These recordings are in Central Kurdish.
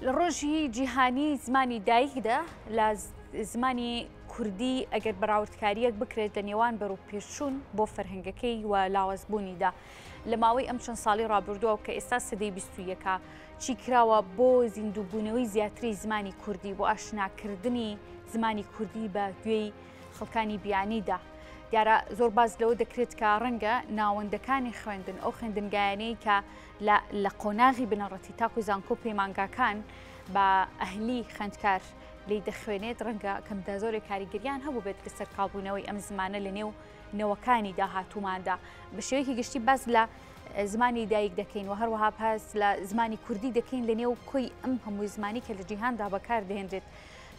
لە ڕۆژی جیهانی زمانی دایکدا لە زمانی کوردی ئەگەر بەراوردکارییەک بکرێت لە نێوان بەرەوپێشچوون بۆ فەرهەنگەکەی و لاوازبوونیدا لە ماوەی ئەم چەند ساڵی ڕابردووە کە ئێستا سەدەی 21ە چی کراوە بۆ زیندووبوونەوەی زیاتری زمانی کوردی بۆ ئاشناکردنی زمانی کوردی بە گوێی خەڵکانی بیانیدا. دیارە زۆر باس لەوە دەکرێت کە ڕەنگە ناوەندەکانی خوێندن ئەو خوێندنگایانەی کە لە قۆناغی بنەڕەتی تاکو زانکۆ پەیمانگاکان بە ئەهلی خوێندکار لی دەخوێنێت ڕەنگە کەمدا زۆرێک کاریگەریان هەبوو بێت لەسەر کاڵبوونەوەی ئەم زمانە لە نێو نەوەکانی داهاتووماندا بە شێوەیەکی گشتی باس لە زمانی دایک دەکەین و هەروەها باس لە زمانی کوردی دەکەین لە نێو کۆی ئەم هەموو زمانی کە لە جیهاندا بەکار دەهێنرێت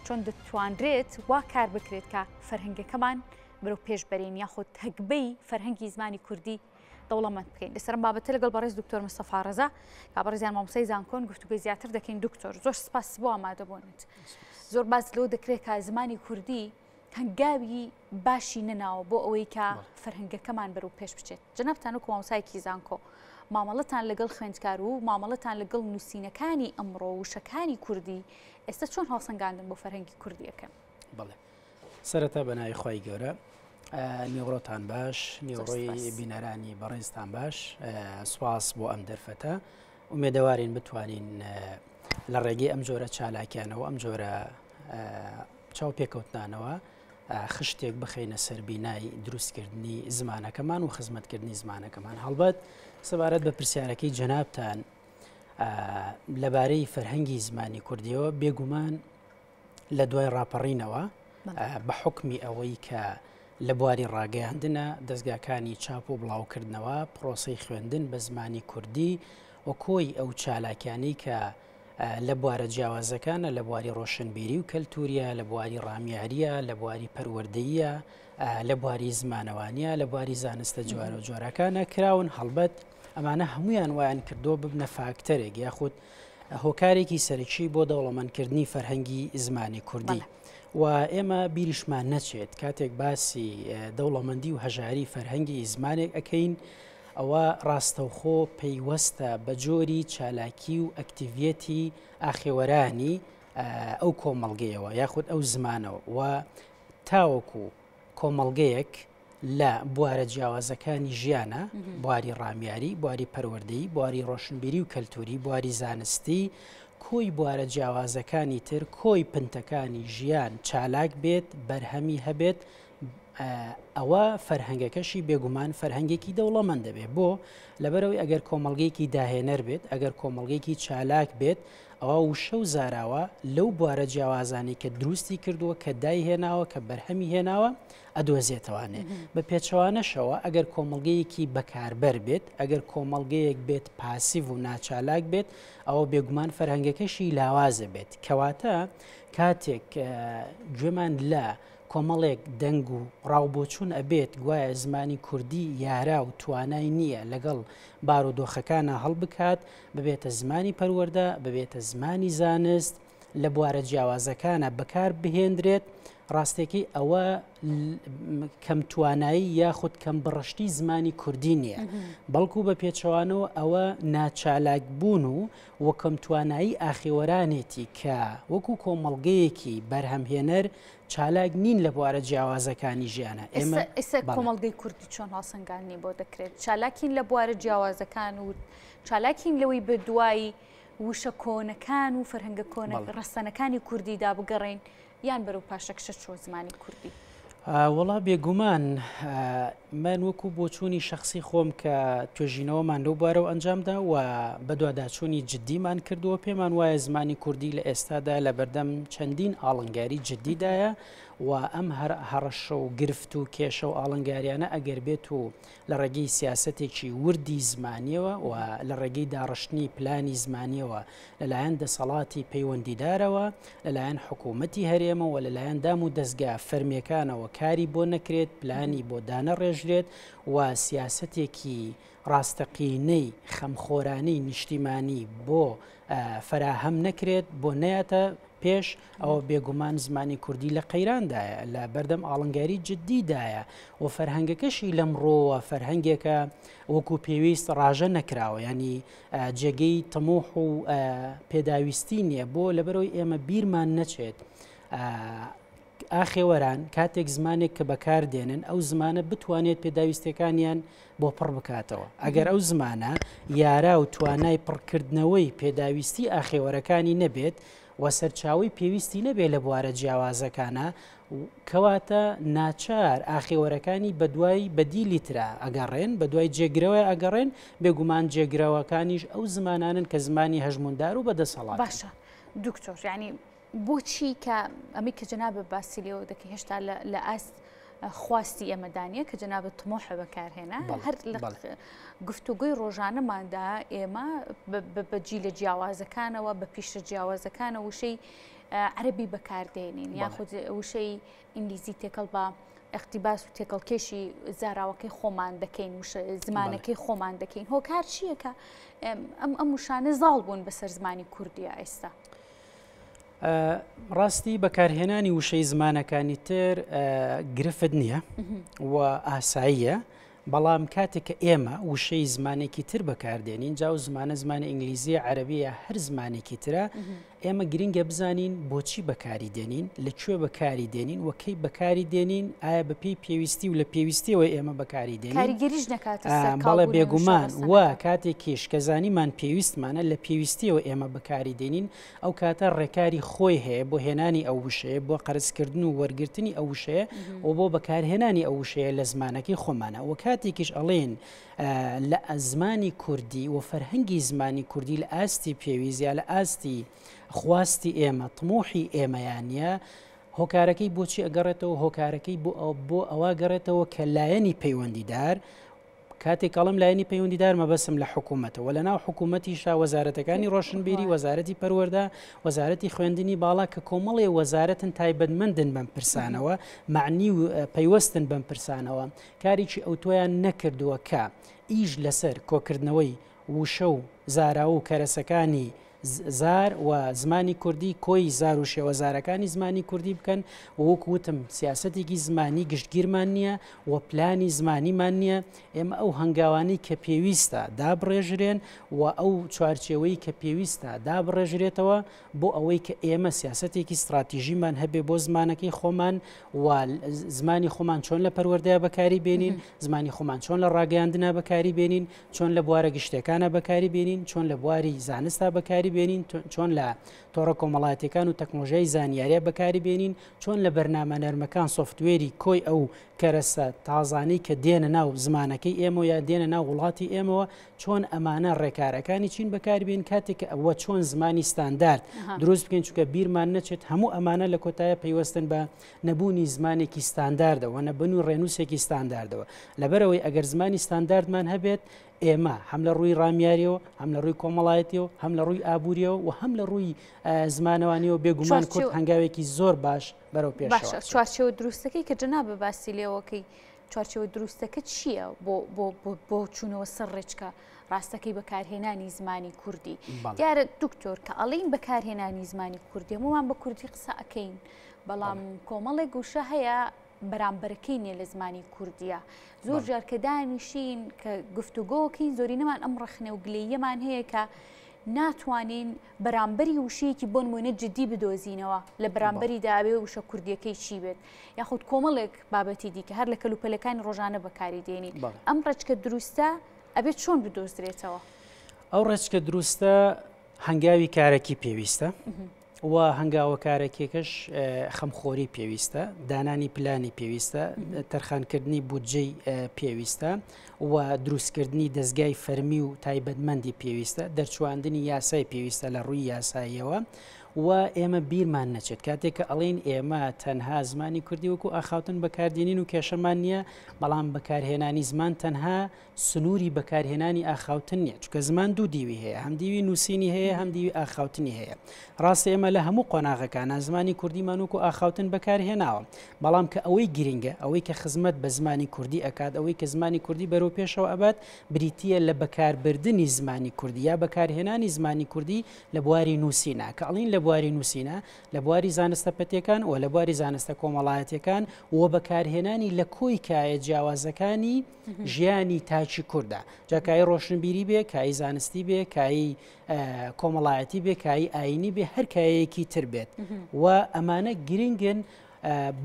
چۆن دەتوانرێت وا کار بکرێت کە فەرهەنگەکەمان بەرەو پێش بەرین یاخود هەگبەی فەرهەنگی زمانی کوردی دەوڵەمەند بکەین لەسەر ئەم بابەتە لەگەڵ بەڕێز دکتۆر مستەفا ڕەزا کە بەڕێزیان مامۆستای زانکۆن گفتوگۆی زیاتر دەکەین دکتۆر زۆر سپاس بۆ ئامادەبوونت زۆر باس لەوە دەکرێت کە زمانی کوردی هەنگاوی باشی نەناوە بۆ ئەوەی کە فەرهەنگەکەمان بەرەو پێش بچێت جەنابتان وەکو مامۆستایەکی زانکۆ مامەڵەتان لەگەڵ خوێندکار و مامەڵەتان لەگەڵ نووسینەکانی ئەمڕۆ وشەکانی کوردی ئێستا چۆن هەڵسەنگاندن بۆ فەرهەنگی کوردی ئەکەن؟ بەڵێ سەرەتا بە ناوی خوای گەورە نێوڕۆتان باش نێوڕۆی بینەرانی بەڕێزتان باش سواس بۆ ئەم دەرفەتە ئومێدەوارین بتوانین لە ڕێگەی ئەم جۆرە چالاکیانەوە ئەم جۆرە چاو پێکەوتنانەوە خشتێک بخەینە سەر بینای دروستکردنی زمانەکەمان و خزمەتکردنی زمانەکەمان هەڵبەت سەبارەت بە پرسیارەکەی جەنابتان لەبارەی فەرهەنگی زمانی کوردیەوە بێگومان لە دوای ڕاپەڕینەوە بە حکمی ئەوەی کە لە بواری ڕاگەیاندنە دەستگاکانی چاپ و بڵاوکردنەوە پرۆسی خوێندن بە زمانی کوردی و کۆی ئەو چالاکیانی کە لە بوارە جیاوازەکانە لە بواری ڕۆشنبیری و کەلتوریە لە بواری ڕامیاریە لە بواری پەروەردەیە لە بواری زمانەوانیە لە بواری زانستە جوارە و جۆرەکانە کراون هەڵبەت ئەمانە هەمویان وایان کردووە ببنە فاکتەرێک یاخود هۆکارێکی سەرەکی بۆ دەوڵەمەندکردنی فەرهەنگی زمانی کوردی. و ئێمە بیریشمان نەچێت کاتێک باسی دەوڵەمەندی و هەژاری فەرهەنگی زمانێک ئەەکەین ئەوە ڕاستەوخۆ پەیوەستە بە جۆری چالاکی و ئەکتیڤیەتی ئاخێوەرانی ئەو کۆمەڵگەیەوە یاخود ئەو زمانەوە و تاوەکو کۆمەڵگەیەک لە بوارە جیاوازەکانی ژیانە، بواری ڕامیاری، بواری پەروەردەیی، بواری ڕۆشنبیری و کەلتوری، بواری زانستی، کۆی بوارە جیاوازەکانی تر، کۆی پنتەکانی ژیان چالاک بێت، بەرهەمی هەبێت، ئەوە فەرهەنگەکەشی بێگومان فەرهەنگێکی دەوڵەمەند دەبێت. بۆ؟ لەبەرئەوەی ئەگەر کۆمەڵگەیەکی داهێنەر بێت، ئەگەر کۆمەڵگەیەکی چالاک بێت، ئەوا وشە و زاراوە لەو بوارە جیاوازانەی کە دروستی کردووە، کە دایهێناوە، کە بەرهەمی هێناوە، ئەدۆزێتەوانێ. بە پێچەوانەشەوە ئەگەر کۆمەڵگەیەکی بەکاربەر بێت، ئەگەر کۆمەڵگەیەک بێت پاسیڤ و ناچالاک بێت، ئەوە بێگومان فەرهەنگەکەشی لاوازە بێت. کەواتە کاتێک گوێمان لە کۆمەڵێک دەنگ و ڕاوبۆچوون ئەبێت گوایە زمانی کوردی یارا و توانای نییە لەگەڵ بارودۆخەکانا هەڵبکات، ببێتە زمانی پەروەردە، ببێتە زمانی زانست، لە بوارە جیاوازەکانە بەکار بهێندرێت، ڕاستەکەی ئەوە کەم توانایی یاخود کەم بڕشتی زمانی کوردی نییە، بەڵکو بە پێچەوانەوە ئەوە ناچالاک بوون و وەکەم توانایی ئاخێوەرانێتی کە وەکو کۆمەڵگەیەکی بەرهەمهێنەر چالاک نین لە بوارە جیاوازەکانی ژیانە. ئێمە ئێستا کۆمەڵگەی کوردی چۆن هەڵسەنگاندنی بۆ دەکرێت؟ چالاکین لە بوارە جیاوازەکان و چالاکین لەوەی بە دوای وشە کۆنەکان و فەرهەنگە کۆنە ڕەسەنەکانی کوردیدا بگەڕێین یان بەرەو پاشەکشە چووە زمانی کوردی؟ وەڵا بێگومان من وەکو بۆچوونی شخصی خۆم کە توێژینەوەمان لەو بارەوە ئەنجامدا و بەدواداچوونی جددیمان کردووە پێمان وایە زمانی کوردی لە ئێستادا لە بەردەم چەندین ئاڵنگاری جددیدایە و ئەم هەر هەڕەشە و گرفت و کێشە و ئاڵنگاریانە ئەگەر بێت و لە ڕێگەی سیاسەتێکی وردی زمانیەوە و لە ڕێگەی داڕشتنی پلانی زمانیەوە لەلایەن دەسەڵاتی پەیوەندیدارەوە، لەلایەن حکوومەتی هەرێمەوە، لەلایەن دام و دەزگا فەرمییەکانەوە کاری بۆ نەکرێت، پلانی بۆ دانەڕێژرێت و سیاسەتێکی ڕاستەقینەی خەمخۆرانەی نیشتیمانی بۆ فەراهەم نەکرێت، بۆ نەیاتە. پێش، ئەوە بێگومان زمانی کوردی لە قەیراندایە، لە بەردەم ئاڵنگاری جددیدایە و فەرهەنگەکەشی لەمڕۆوە فەرهەنگێکە وەکو پێویست ڕاژە نەکراوە، یانی جێگەی تموح و پێداویستی نییە، بۆ لەبەرەوەی ئێمە بیرمان نەچێت ئاخێوەران کاتێک زمانێک کە بەکار دێنن ئەو زمانە بتوانێت پێداویستەکانیان بۆ پڕ بکاتەوە ئەگەر ئەو زمانە یارا و توانای پڕکردنەوەی پێداویستی ئاخێوەرەکانی نەبێت و سەرچاوەی پێویستی نەبێت لە بوارە جیاوازەکانە کەواتە ناچار ئاخێوەرەکانی بەدوای بەدیلی ترا ئەگەڕێن بەدوای جێگرەوە ئەگەڕێن بێگومان جێگرەوەکانیش ئەو زمانانن کە زمانی هەژموندار و بەدەسەڵات باشە دکتۆر یعنی بۆچی کە ئەمەی کە جەنابت باسی لێوە دەکەی هێشتا لە ئاست خواستی ئێمەدانە کە جەنابەت تمۆحە بەکارهێنا هەر لە گفتوگۆی ڕۆژانەماندا ئێمە بە جیلە جیاوازەکانەوە بە پیشە جیاوازەکانە وشەی عەربی بەکاردێنین یاخود وشەی ئینگلیزی تێکەڵ بە اقتباس و تێکەڵکێشی زاراوەکەی خۆمان دەکەین زمانەکەی خۆمان دەکەین هۆکار چییە کە ئەم ئەم وشانە زاڵ بوون بەسەر زمانی کوردیا ئێستا؟ ڕاستی بەکارهێنانی وشەی زمانەکانی تر گرفت نییە و ئاساییە بەڵام کاتێک کە ئێمە وشەی زمانێکی تر بەکاردێنین جا و زمانە زمانی ئینگلیزیە عەربیە هەر زمانێکی ترە ئێمە گرنگە بزانین بۆچی بەکاری دێنین لە کوێ بەکاری دێنین و کەی بەکاری دێنین ئایا بەپێی پێویستی و لە پێویستیەوە ئێمە بەکاری دێنین کاریگەریش نەکاتە بەڵێ بێگومان و کاتێکیش کە زانیمان پێویستمانە لە پێویستیەوە ئێمە بەکاری دێنین ئەو کاتە ڕێکاری خۆی هەیە بۆ هێنانی ئەو وشەیە، بۆ قەرزکردن و وەرگرتنی ئەو وشەیە و بۆ بەکارهێنانی ئەو وشەیە لە زمانەکەی خۆمانە. وە کاتێکیش ئەڵێن لە زمانی کوردی و فەرهەنگی زمانی کوردی لە ئاستی پێویست یا لە ئاستی خواستی ئێمە، تموحی ئێمەیان نییە، هۆکارەکەی بۆچی ئەگەڕێتەوە؟ هۆکارەکەی بۆ ئەوە گەڕێتەوە کە لایەنی پەیوەندیدار کاتێک ئەڵێم لایەنی پەیوەندیدار مەبەستم لە حکوومەتە و لەناو حکوومەتیشا وەزارەتەکانی ڕۆشنبیری، وەزارەتی پەروەردە، وەزارەتی خوێندنی باڵا کە کۆمەڵێ وەزارەتن تایبەتمەندن بەم پرسانەوە، مەعنی و پەیوەستن بەم پرسانەوە، کارێکی ئەوتۆیان نەکردووە کە ئیش لەسەر کۆکردنەوەی وشە و زاراوە و کەرەسەکانی زار و زمانی کوردی، کۆی زار و شێوەزارەکانی زمانی کوردی بکەن و وەکو وتم سیاسەتێکی زمانی گشتگیرمان نییە و پلانی زمانیمان نییە، ئێمە ئەو هەنگاوانەی کە پێویستە دابڕێژرێن و ئەو چوارچێوەی کە پێویستە دابڕێژرێتەوە بۆ ئەوەی کە ئێمە سیاسەتێکی ستراتیژیمان هەبێ بۆ زمانەکەی خۆمان و زمانی خۆمان چۆن لە پەروەردەیا بەکاری بێنین، زمانی خۆمان چۆن لە ڕاگەیاندنا بەکاری بێنین، چۆن لە بوارە گشتیەکانا بەکاری بێنین، چۆن لە بواری زانستا بەکاری بێنین، چۆن لە تۆڕە کۆمەڵایەتیەکان و تەکنۆژیای زانیاریا بەکاری بێنین، چۆن لە بەرنامە نەرمەکان سۆفتوێری کۆی ئەو کەرەسە تازانەی کە دێنە ناو زمانەکەی ئێمەوە یا دێنە ناو وڵاتی ئێمەوە چۆن ئەمانە ڕێکارەکانی چین بەکاری بێن کاتێک کە ئەوە چۆن زمانی ستاندارد دروست بکەین چونکە بیرمان نەچێت هەموو ئەمانە لە کۆتایە پەیوەستن بە نەبوونی زمانێکی ستانداردەوە، نەبوونی ڕێنووسێکی ستانداردەوە. لەبەرئەوەی ئەگەر زمانی ستانداردمان هەبێت، ئێمە هەم لە ڕووی ڕامیاریەوە، هەم لە ڕووی کۆمەڵایەتیەوە، هەم لە ڕووی ئابووریەوە و هەم لە ڕووی زمانەوانیەوە بێگومان کورد هەنگاوێکی زۆر باش بەرەو پێشەوە باشە چوارچێوە دروستەکەی کە جەنابت باسی لێوەکەی چوارچێوە دروستەکە چییە بۆ بۆ بۆ بۆ چوونەوە سەر ڕێچکە ڕاستەکەی بەکارهێنانی زمانی کوردی دیارە دکتۆر کە ئەڵین بەکارهێنانی زمانی کوردی هەموومان بە کوردی قسە ئەکەین بەڵام کۆمەڵێک وشە هەیە بەرامبەرەکەی نییە لە زمانی کوردیە زۆر جار کە دانیشین کە گفتوگۆکەین زۆرینەمان ئەم ڕەخنە و گلەییەمان هەیە کە ناتوانین بەرامبەری وشەیەکی بۆ نمونە جدی بدۆزینەوە لە بەرامبەریدا ئەبێ وشە کوردیەکەی چی بێت یاخود کۆمەڵێک بابەتی دیکە هەر لە کەلوپەلەکانی ڕۆژانە بەکاری دێنین ئەم ڕێچکە دروستە ئەبێت چۆن بدۆزرێتەوە؟ ئەو ڕێچکە دروستە هەنگاوی کارەکی پێویستە و هەنگاوە کارەکیەکەش خەمخۆری پێویستە، دانانی پلانی پێویستە، تەرخانکردنی بودجەی پێویستە و دروستکردنی دەزگای فەرمی و تایبەتمەندی پێویستە، دەرچواندنی یاسای پێویستە لە ڕووی یاساییەوە و ئێمە بیرمان نەچێت کاتێک کە ئەڵێین ئێمە تەنها زمانی کوردی وەکو ئاخاوتن بەکاردێنین و کێشەمان نییە، بەڵام بەکارهێنانی زمان تەنها سنووری بەکارهێنانی ئاخاوتن نییە، چونکە زمان دوو دیوی هەیە، هەم دیوی نووسینی هەیە، هەم دیوی ئاخاوتنی هەیە. ڕاستە ئێمە لە هەموو قۆناغەکانا زمانی کوردیمان وەکو ئاخاوتن بەکارهێناوە، بەڵام کە ئەوەی گرنگە، ئەوەی کە خزمەت بە زمانی کوردی ئەکات، ئەوەی کە زمانی کوردی بەرەو پێشەوە ئەبات، بریتییە لە بەکاربردنی زمانی کوردی یا بەکارهێنانی زمانی کوردی لە بواری نووسینا. کە ئەڵێین لە. بواری نووسینە، لە بواری زانستە پەتیەکان و لە بواری زانستە کۆمەڵایەتیەکان و بەکارهێنانی لە کۆی کایە جیاوازەکانی ژیانی تاکی کوردە. جا کای ڕۆشنبیری بێ، کای زانستی بێ، کای کۆمەڵایەتی بێ، کای ئاینی بێ، هەر کایەیەکی تر بێت. و ئەمانە گرنگن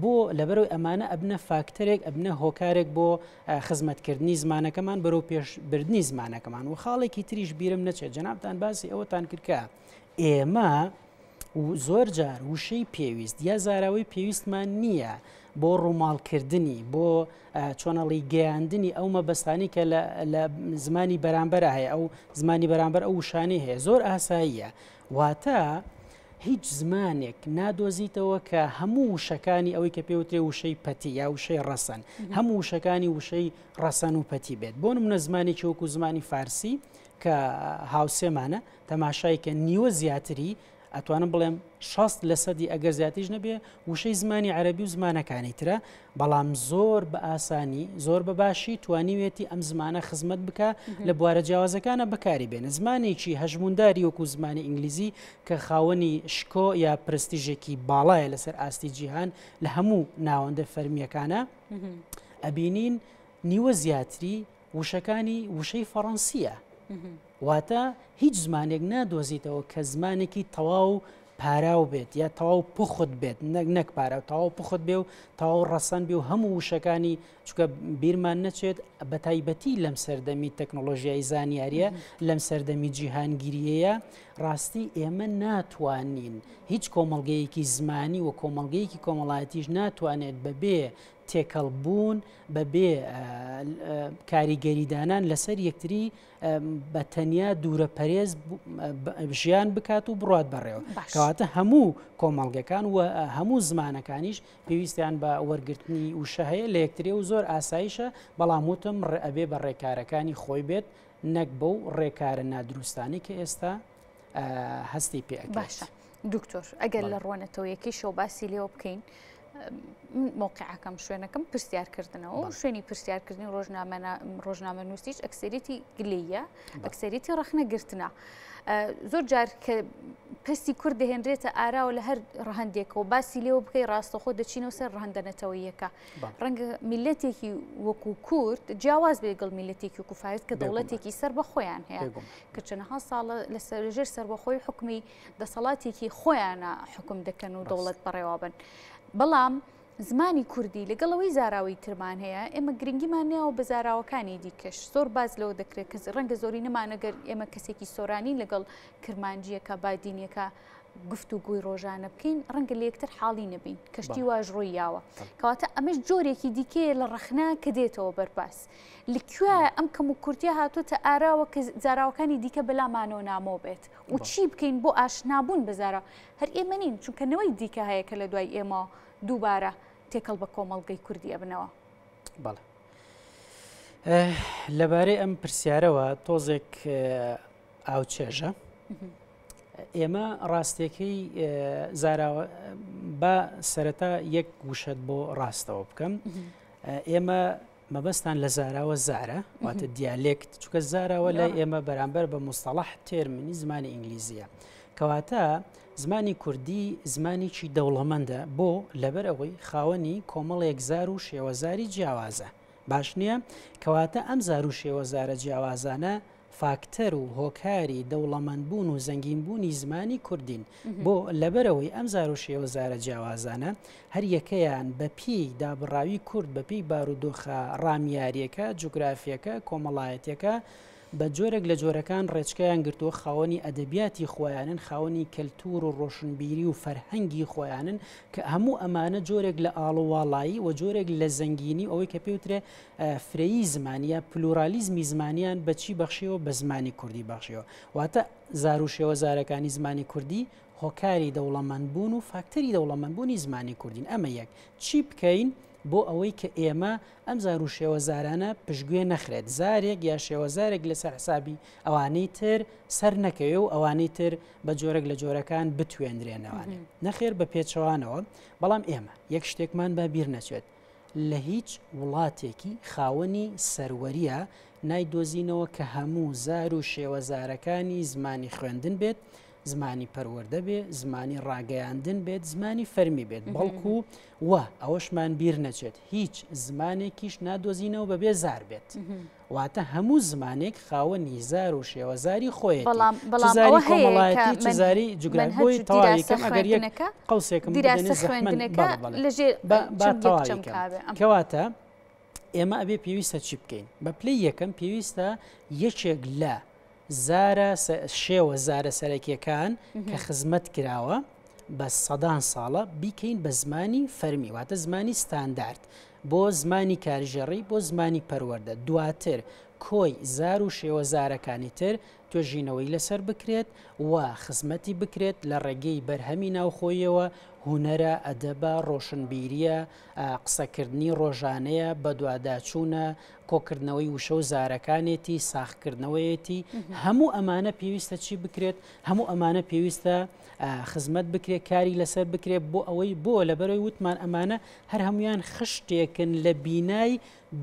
بۆ لەبەرەوەی ئەمانە ئەبنە فاکتەرێک ئەبنە هۆکارێک بۆ خزمەتکردنی زمانەکەمان بەرەو پێشبردنی زمانەکەمان و خاڵێکی تریش بیرم نەچێت جەنابتان باسی ئەوەتان کرد کە ئێمە زۆر جار وشەی پێویست یا زاراوەی پێویستمان نییە بۆ ڕووماڵکردنی بۆ چۆنەڵی گەیاندنی ئەو مەبەستانی کە لە زمانی بەرامبەر هەیە ئەو زمانی بەرامبەر ئەو وشانی هەیە زۆر ئاساییە واتە هیچ زمانێک نادۆزیتەوە کە هەموو وشەکانی ئەوەی کە پێوترێ وشەی پەتی یا وشەی ڕەسەن هەموو وشەکانی وشەی ڕەسەن و پەتی بێت بۆ نمونە زمانێکی وەکو زمانی فارسی کە هاوسێمانە تەماشای کە نیوە زیاتری ئەتوانم بڵێم 60 لە سەدی ئەگەر زیاتریش نەبێ وشەی زمانی عەربی و زمانەکانی ترە بەڵام زۆر بە ئاسانی زۆر بە باشی توانیوێتی ئەم زمانە خزمەت بکا لە بوارە جیاوازەکانە بەکاری بێنە زمانێکی هەژمونداری وەکو زمانی ئینگلیزی کە خاوەنی شکۆ یا پرستیژێکی باڵایە لەسەر ئاستی جیهان لە هەموو ناوەندە فەرمیەکانە ئەبینین نیوە زیاتری وشەکانی وشەی فەڕەنسیە واتە هیچ زمانێک نادۆزیتەوە کە زمانێکی تەواو پاراو بێت یا تەواو پوخت بێت نەک نەک پاراو تەواو پوخت بێ و تەواو ڕەسەن بێ و هەموو وشەکانی چونکە بیرمان نەچێت بە تایبەتی لەم سەردەمی تەکنۆلۆژیای زانیاریە لەم سەردەمی جیهانگیریەیە ڕاستی ئێمە ناتوانین هیچ کۆمەڵگەیەکی زمانی و کۆمەڵگەیەکی کۆمەڵایەتیش ناتوانێت بەبێ تێکەڵ بوون بەبێ کاریگەریدانان لەسەر یەکتری بە تەنیا دوورە پەرێز ژیان بکات و بڕات بەڕێوە کەواتە هەموو کۆمەڵگەکان و هەموو زمانەکانیش پێویستیان بە وەرگرتنی وشە هەیە لە یەکتری و زۆر ئاسایشە بەڵام وتم ئەبێ بە ڕێکارەکانی خۆی بێت نەک بەو ڕێکارە نادروستانی کە ئێستا هەستی پێ باشە دکتۆر ئەگەر لە ڕوانەتەوەیەکەیشەوە باسی لێوە بکەین موقعەکەم شوێنەکەم پرسیارکردنەوە و شوێنی پرسیارکردنی ڕۆژنامە نووسیش ئەکسەریتی گلەیە ئەکسەریتی ڕەخنە گرتنە. زۆر جار کە پرسی کورد دەهێنرێتە ئاراوە لە هەر ڕەهندێکەوە باسی لێوە بکەی ڕاستەخۆ دەچینەوە سەر ڕەهندە نەتەوەیەکە ڕەنگە میلەتێکی وەکو کورد جیاواز بێ گەڵ میلەتێکی وەکو فارس کە دەوڵەتێکی سەر بە خۆیان هەیە کە چەنەها ساڵە لەسەر ژێر سەربەخۆی حکومی دەسەڵاتێکی خۆیانە حکوم دەکەن و دەوڵەت بەڕێوەبن. بەڵام زمانی کوردی لەگەڵ ئەوەی زاراوەی ترمان هەیە ئێمە گرنگیمان ناوە بە زاراوەکانی دیکەش زۆر باز لەوە دەکرێت کە ڕەنگە زۆری نەمانەگەر ئێمە کەسێکی سۆرانی لەگەڵ کرمانجیەکە بادینیەکە گفت و گوی ڕۆژانە بکەین ڕەنگە لە یەکتر حاڵی نەبین کەشتی واش ڕووی یاوە کەواتە ئەمەش جۆرێکی دیکەیە لە ڕەخنە کە دێتەوە بەرباس لە کوێ ئەم کەم و کورتیە هاتووەتە ئاراوە کە زاراوەکانی دیکە بەلامانەوە نامۆ بێت و چی بکەین بۆ ئاشنابوون بە زارا هەر ئێمە نین چونکە نەوەی دیکە هەیە کە لە دوای ئێمە دووبارە تێکەڵ بە کۆمەڵگەی کوردی ئەبنەوە. بەڵێ. لەبارەی ئەم پرسیارەوە تۆزێک ئاوچێژە. ئێمە ڕاستیەکەی زاراوە با سەرەتا یەک وشەت بۆ ڕاستەوە بکەم. ئێمە مەبەستان لە زاراوە زارە واتە دیالێکت چونکە زاراوە لای ئێمە بەرامبەر بە مستەڵح تێرمنی زمانی ئینگلیزیە کەواتە زمانی کوردی زمانێکی دەوڵەمەندە بۆ لەبەر ئەوەی خاوەنی کۆمەڵێک زار و شێوەزاری جیاوازە باش نییە کەواتە ئەم زار و شێوەزارە جیاوازانە فاکتەر و هۆکاری دەوڵەمەندبوون و زەنگینبوونی زمانی کوردین. بۆ؟ لەبەرئەوەی ئەم زار و شێوەزارە جیاوازانە هەر یەکەیان بە پێی دابڕاوی کورد، بە پێی بارودۆخە ڕامیارییەکە، جوگرافییەکە، کۆمەڵایەتییەکە، بە جۆرێک لە جۆرەکان ڕێچکەیان گرتووە، خاوەنی ئەدەبیاتی خۆیانن، خاوەنی کەلتوور و ڕۆشنبیری و فەرهەنگی خۆیانن، کە هەموو ئەمانە جۆرێک لە ئاڵوواڵایی و جۆرێک لە زەنگینی و ئەوەی کە پێوترێ فرەیی زمان یا پلورالیزمی زمانیان بە چی بەخشیوە؟ بە زمانی کوردی بەخشیوە. واتە زار و شێوەزارەکانی زمانی کوردی هۆکاری دەوڵەمەندبوون و فاکتەری دەوڵەمەندبوونی زمانی کوردین. ئەمە یەک. چی بکەین بۆ ئەوەی کە ئێمە ئەم زار و شێوەزارانە پشتگوێ نەخرێت، زارێک یا شێوەزارێک لەسەر حسابی ئەوانەی تر سەر نەکەوێ و ئەوانەی تر بە جۆرێک لە جۆرەکان بتوێنرێنەوانێ. نەخێر بە پێچەوانەوە. بەڵام ئێمە یەک شتێکمان با بیر نەچێت، لە هیچ وڵاتێکی خاوەنی سەروەرییە نایدۆزینەوە کە هەموو زار و شێوەزارەکانی زمانی خوێندن بێت، زمانی پەروەردە بێ، زمانی ڕاگەیاندن بێت، زمانی فەرمی بێت، بەڵکو و ئەوەشمان بیر نەچێت هیچ زمانێکیش نادۆزینەوە بەبێ زار بێت. واتە هەموو زمانێک خاوەنی زار و شێوەزاری خۆیەتی. بەڵام چ بەڵام زاری ئەوە هەیە کە کۆمەڵایەتی چ من زاری جوگرافی مەنهەج بۆیە و تەواوی دیراسە کەم ئەگەر یەک خوێندنەکە قەوسێکم بدەنێ دیراسە زەحمەت خوێندنەکە بەڵێ بەڵێ لەژێر با با چەند یەک تەواوی کەم چەمکا بێ. کەواتە ئێمە ئەبێ پێویستە چی بکەین؟ بە پلەی یەکەم پێویستە یەکێک لە زارە شێوە زارە سەرەکیەکان کە خزمەت کراوە بە سەدان ساڵە بیکەین بە زمانی فەرمی واتە زمانی ستاندارد بۆ زمانی کارگێڕی بۆ زمانی پەروەردە دواتر کۆی زار و شێوە زارەکانی تر توێژینەوەی لەسەر بکرێت و خزمەتی بکرێت لە ڕێگەی بەرهەمی ناوخۆیەوە هونەرە ئەدەبە ڕۆشنبیریە قسەکردنی ڕۆژانەیە، بەدواداچوونە، کۆکردنەوەی وشە و زارەکانێتی، ساغکردنەوەیەتی، هەموو ئەمانە پێویستە چی بکرێت؟ هەموو ئەمانە پێویستە خزمەت بکرێت، کاری لەسەر بکرێت بۆ ئەوەی بۆ لەبەرەوەی وتمان ئەمانە هەر هەمویان خشتێکن لە بینای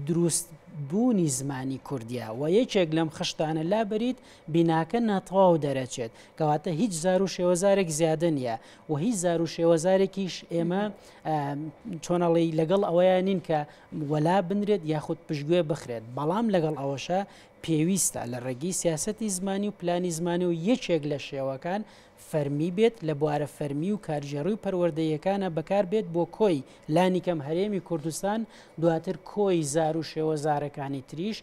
دروست بوونی زمانی کوردیە و یەکێک لەم خشتانە لابەریت بیناکە ناتەواو دەرەچێت کەواتە هیچ زار و شێوەزارێک زیادە نییە و هیچ زار و شێوەزارێکیش ئێمە چۆنەڵی لەگەڵ ئەوەیان نین کە وەلا بنرێت یاخود پشتگوێ بخرێت بەڵام لەگەڵ ئەوەشە پێویستە لە ڕێگەی سیاستی زمانی و پلانی زمانی و یەکێک لە شێوەکان فەرمی بێت لە بوارە فەرمی و کارگێڕی و پەروەردەییەکانا بەکار بێت بۆ کۆی لانیکەم هەرێمی کوردستان، دواتر کۆی زار و شێوەزارەکانی تریش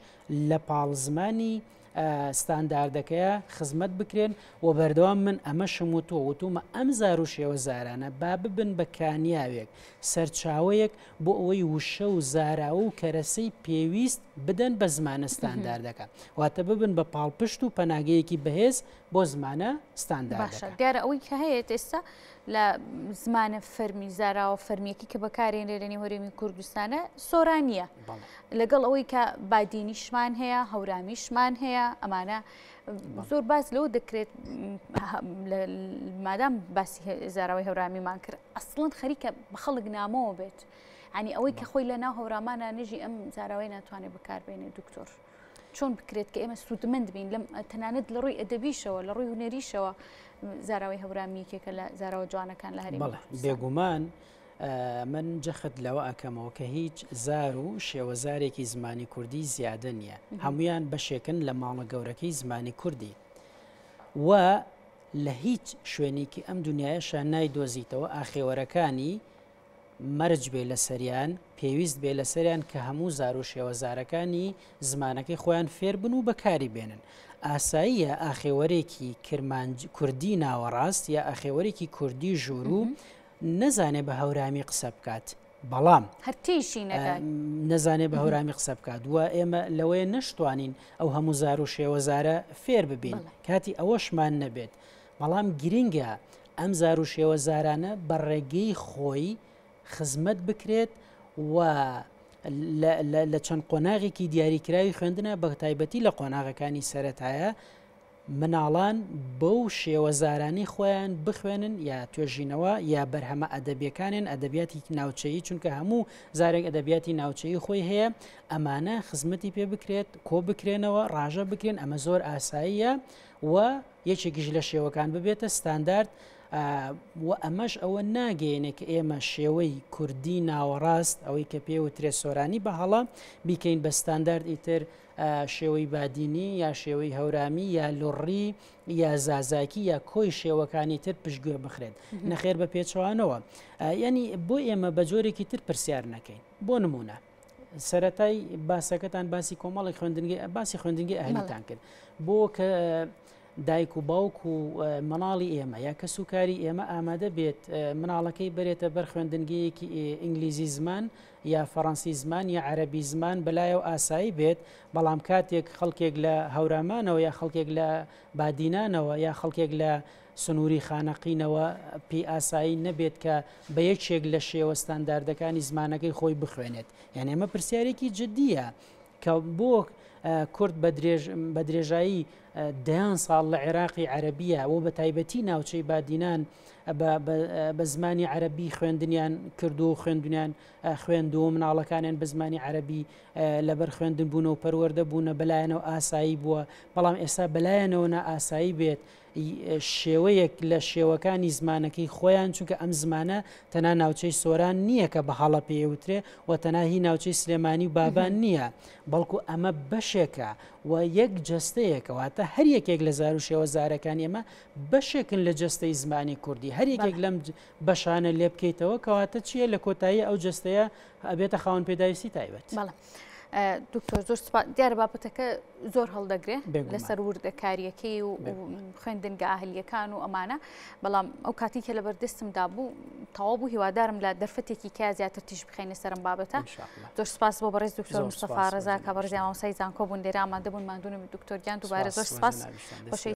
لە پاڵ زمانی ستانداردەکەیا خزمەت بکرێن و بەردەوام من ئەمەشم وتووە وتوومە ئەم زار و شێوەزارانە با ببن بە کانیاوێک، سەرچاوەیەک بۆ ئەوەی وشە و زاراوە و کەرەسەی پێویست بدەن بە زمانە ستانداردەکە، واتە ببن بە پاڵپشت و پەناگەیەکی بەهێز بۆ زمانە باشە ستانداردەکە. دیارە ئەوەی کە هەیە ئێستا لە زمانە فەرمی زاراوە فەرمیەکەی کە بەکارێنرێ لە نێو هەرێمی کوردستانە سۆرانییە بەڵێ. لەگەڵ ئەوەی کە بادینیشمان هەیە هەورامیشمان هەیە ئەمانە زۆر باس لەوە دەکرێت مادام باسی زاراوەی هەورامیمان کرد ئەسڵەن خەریکە بە خەڵک نامەوە بێت ینی ئەوەی کە خۆی لە ناو هەورامانە نژی ئەم زاراوەی ناتوانێت بەکاربێنێت دکتۆر. چۆن بکرێت کە ئێمە سوودمەند بین لەم تەنانەت لە ڕووی ئەدەبیشەوە لە ڕووی هونەریشەوە زاراوەی هەورامی یەکێکە لە زاراوە جوانەکان لە هەرێمی کوردستان. بێگومان من جەخت لەوە ئەکەمەوە کە هیچ زار و شێوەزارێکی زمانی کوردی زیادە نییە هەمویان بەشێکن لە ماڵە گەورەکەی زمانی کوردی و لە هیچ شوێنێکی ئەم دنیایەشە نایدۆزیتەوە ئاخێوەرەکانی مەرج بێ لەسەریان، پێویست بێ لەسەریان کە هەموو زار و شێوەزارەکانی زمانەکەی خۆیان فێر بن و بەکاری بێنن. ئاساییە ئاخێوەرێکی کرمانج، کوردی ناوەڕاست یا ئاخێوەرێکی کوردی ژووروو نەزانێ بە هەورامی قسە بکات، بەڵام. هەر تێیشی نەگات. نەزانێ بە هەورامی قسە بکات و ئێمە لەوەیە نەشتوانین ئەو هەموو زار و شێوەزارە فێر ببین، کاتی ئەوەشمان نەبێت. بەڵام گرنگە ئەم زار و شێوەزارانە بە ڕێگەی خۆی خزمەت بکرێت و لە چەند قۆناغێکی دیاریکراوی خوێندنە بە تایبەتی لە قۆناغەکانی سەتایە مناڵان بەو شێوەزارانی خۆیان بخوێنن یا توێژینەوە یا بەرهەمە ئەدەبیەکانیان ئەدەبیاتی ناوچەیی چونکە هەموو زارێک ئەدەبیاتی ناوچەیی خۆی هەیە ئەمانە خزمەتی پێ بکرێت کۆ بکرێنەوە ڕاژە بکرێن ئەمە زۆر ئاساییە و یەکێکیش لە شێوەکان ببێتە ستاندارد و ئەمەش ئەوە ناگەیەنێ کە ئێمە شێوەی کوردی ناوەڕاست ئەوەی کە پێوترێ سۆرانی بە هەڵە بیکەین بە ستاندارد ئیتر شێوەی بادینی یا شێوەی هەورامی یا لوڕی یا زازاکی یا کۆی شێوەکانی تر پشتگوێ بخرێت نەخێر بە پێچەوانەوە ینی بۆ ئێمە بە جۆرێکی تر پرسیار نەکەین بۆ نمونە سەتای باسەکەتان باسی کۆمەڵی خوێندنگەی باسی خوێندنگەی ئەهلیتان کرد بۆ کە دایک و باوک و مناڵی ئێمە یا کەس و کاری ئێمە ئامادە بێت مناڵەکەی بەرێتە بەر خوێندنگەیەکی ئینگلیزی زمان یا فەڕەنسی زمان یا عەربی زمان بەلایەوە ئاسایی بێت بەڵام کاتێک خەڵکێک لە هەورامانەوە یا خەڵکێک لە بادینانەوە یا خەڵکێک لە سنووری خانەقینەوە پێی ئاسایی نەبێت کە بە یەکێک لە شێوە ستانداردەکانی زمانەکەی خۆی بخوێنێت یان ئەمە پرسیارێکی جددیە کە بۆ کورد بە درێژایی دەیان ساڵ لە عێراقی عەرەبیە و بە تایبەتی ناوچەی بادینان بە زمانی عەرەبی خوێندنیان کردو و خوێندنیان خوێندووە و مناڵەکانیان بە زمانی عەرەبی لەبەر خوێندن بوون و پەروەردە بوونە بەلایەنەوە ئاسایی بووە بەڵام ئێستا بەلایەنەوە نائاسایی بێت. شێوەیەک لە شێوەکانی زمانەکەی خۆیان چونکە ئەم زمانە تەنها ناوچەی سۆران نییە کە بە هەڵە پێوترێ و تەنها هی ناوچەی سلێمانی و بابان نییە بەڵکو ئەمە بەشێکە و یەک جەستەیەکە واتە هەر یەکێک لە زار و شێوەزارەکانی ئێمە بەشێکن لە جەستەی زمانی کوردی هەر یەکێک لەم بەشانە لێ بکەیتەوە کەواتە چییە لە کۆتایی ئەو جەستەیە ئەبێتە خاوەن پێداویستی تایبەت. بەڵێ دکتۆر زۆر سپاس دیارە بابەتەکە زۆر هەڵدەگرێ لەسەر وردەکاریەکەی و خوێندنگە ئاهلیەکان و ئەمانە بەڵام ئەو کاتی کە لە بەردەستمدا بوو تەواو بوو هیوادارم لە دەرفەتێکی کە زیاتر تیش بخینە سەرم بابەتە زۆر سپاس بۆ بەڕێز دکتۆر مستەفا ڕەزا کە بەڕێزی مامۆستای زانکۆ بوون لێرە ئامادە بوون ماندوونم دکتۆر گیان دووبارە زۆر سپاس خۆشەویست.